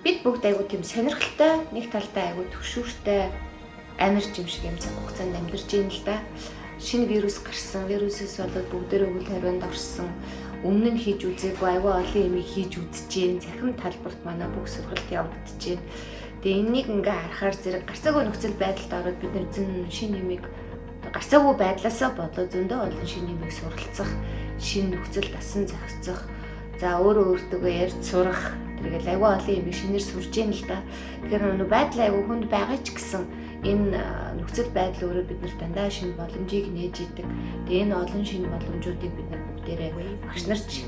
Бид бүгд айгүй тийм сонирхолтой, нэг талдаа айгүй түгшүүртэй амирч юм шиг юм цаг хугацаанд амьдарч байна л да. Шинэ вирус гарсан, вирусээс болоод бүгдээрээ үл хариунд орсон. Өмнө нь хийж үзээгүй айгүй олон юмыг хийж үзэж гин. Цахим талбарт манай бүх сургалт явагдаж гин. Тэгээ энэнийг ингээ харахаар зэрэг гарцаагүй нөхцөл байдалд ороод бид нар зэн шинэ юмыг гарцаагүй байдлаасаа болоо зөндөө олон шинэ юмыг суралцах, шинэ нөхцөл дасан зохицох, за өөрөө өөртөөгөө ярьж сурах тэргээл айгүй олон юмыг шинээр сурж гин л да. Тэгэхээр нөө байдал айгүй хүнд байгаа ч гэсэн энэ нөхцөл байдал өөрөө бид нарт дандаа шинэ боломжийг нээж идэг. Тэгээ энэ олон шинэ боломжуудыг бид нар бүгдээрээ багш нар ч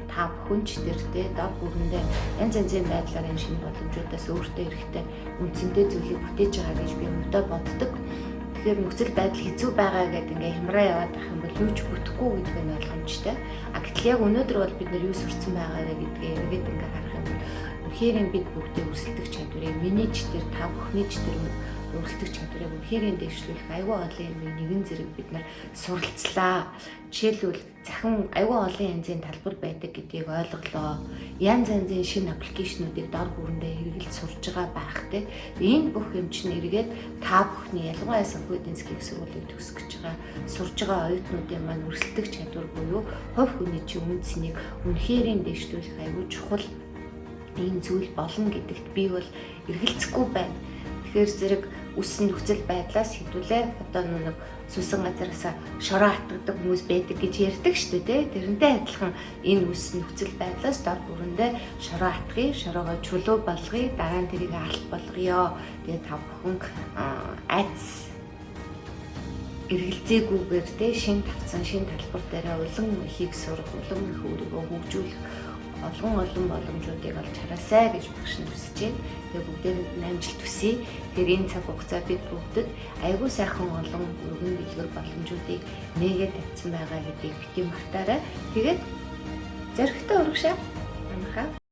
та бүхэн ч тэр тэ дор бүрэндээ янз янзын байдлаар энэ шинэ боломжуудаас өөртөө эрэхтэй үндсэндээ зүйлийг бүтээж байгаа гэж би хувьдаа боддог. Тэгэхээр нөхцөл байдал хэцүү байгаа гэдэг ингээ хямраа яваад байх юм бол юу ч бүтэхгүй гэдэг нь ойлгомжтой. А гэтэл яг өнөөдөр бол бид нар юу сурцсан байгаа вэ гэдгээ эргээд ингээ харах юм бол үнэхээр бид бүгдээ өрсөлдөх чадварыг миний ч тэр та бүхний ч тэр өрсөлдөх чадварыг үнэхээр дэвшлүүлэх айгүй олон юм нэгэн зэрэг бид нар суралцлаа. Жишээлбэл захин айгүй олон янзын талбар байдаг гэдгийг ойлголоо. Янз янзын шинэ аппликейшнуудыг дор бүрэндээ хэрэглэж сурж байгаа байх те. Энэ бүх юм чинь эргээд та бүхний ялангуяа санхүү эдийн засгийн сургуулийг төгсөх гэж байгаа, сурж байгаа оюутнуудын маань өрсөлдөх чадвар буюу хувь хүний чинь үнэ цэнийг үнэхээр дэвшлүүлэх айгүй чухал энэ зүйл болно гэдэгт би бол эргэлзэхгүй байна. Тэгэхээр зэрэг үссэн нөхцөл байдлаас хэдүүлээ одоо нэг сүсэн газараасаа шороо атгадаг хүмүүс байдаг гэж ярьдаг шүү дээ. Тэрнтэй адилхан энэ үссэн нөхцөл байдлаас дор бүрэндээ шороо атгая, шороогоо чулуу болгоё, дараа нь тэрийг алт болгоё. Тэгээ та бүхэн айц эргэлзээгүйгээр те шин тавцан шин талбар дээрээ улам ихийг сурах, улам их өөрийгөө хөгжүүлэх олон олон боломжуудыг олж хараасай гэж багш нь хүсэж байна. Тэгээ бүгдээрэнд нь амжилт хүсье. Тэгэхээр энэ цаг хугацаа бид бүгдэд айгүй сайхан олон өргөн дэлгэр боломжуудыг нээгээд тавьсан байгаа гэдгийг бити мартаарай. Тэгээд зоригтой урагшаа. Манайхаа.